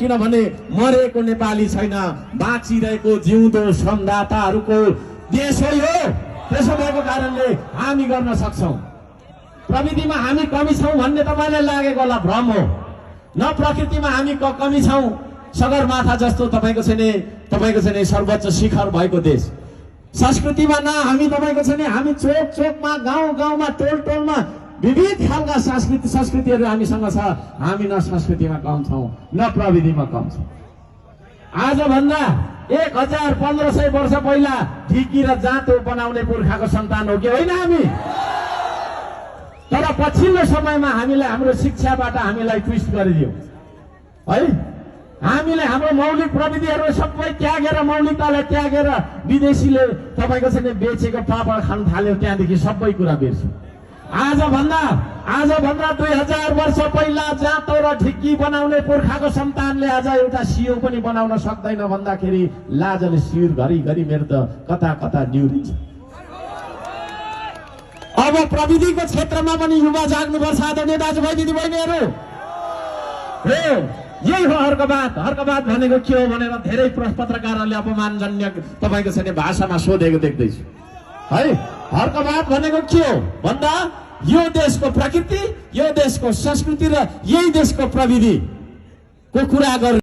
किनभने मरेको नेपाली छैन, बाँचिरहेको जिउँदो संदाताहरूको देश हो यो। त्यसो भएको कारणले हामी गर्न सक्छौं। प्रविधिमा हामी कमी छौं भन्ने तपाईलाई लागेको होला, भ्रम हो। न प्रकृतिमा हामी कमी छौं। सगरमाथा जस्तो तपाईको चाहिँ सर्वोच्च शिखर भएको देश। संस्कृतिमा न हामी तपाईको चाहिँ हामी चोक चोकमा, गाउँ गाउँमा, टोल टोलमा विविध खालका संस्कृतिहरू हामीसँग छ। हामी न संस्कृतिमा कम छौं, न प्रविधिमा कम छौं। आजभन्दा 1500 वर्ष पहिला ढिकी र जाँतो बनाउने पुर्खाको सन्तान हो कि होइन हामी? तर पछिल्लो समयमा हामीले हाम्रो शिक्षाबाट हामीलाई ट्विस्ट गरिदियो है। हामीले हाम्रो मौलिक प्रविधिहरू सबै त्यागेर, मौलिकतालाई त्यागेर विदेशीले तपाईको चाहिँ बेचेको पापड खान थाल्यो। त्यहाँदेखि सबै कुरा बिर्स्यो। आजभन्दा 2000 वर्ष पहिला जाँतो र ढिक्की बनाउने पुर्खाको सन्तानले आज एउटा सियो पनि बनाउन सक्दैन भन्दाखेरि लाजले शिर घरिघरि मेरो त कता कता निउरिन्छ। अब प्रविधिको क्षेत्रमा पनि युवा जाग्नुपर्छ आदरणीय दाजुभाइ दिदीबहिनीहरू। यही हो हर्कबाद भनेको के हो भनेर धेरै पत्रकारहरूले अपमानजन्य तपाईको चाहिँ भाषामा सोधेको देख्दैछु है। हर्कबाद भनेको के हो भन्दा यो देशको प्रकृति, यो देशको संस्कृति र यही देशको प्रविधिको कुरा गर्नु।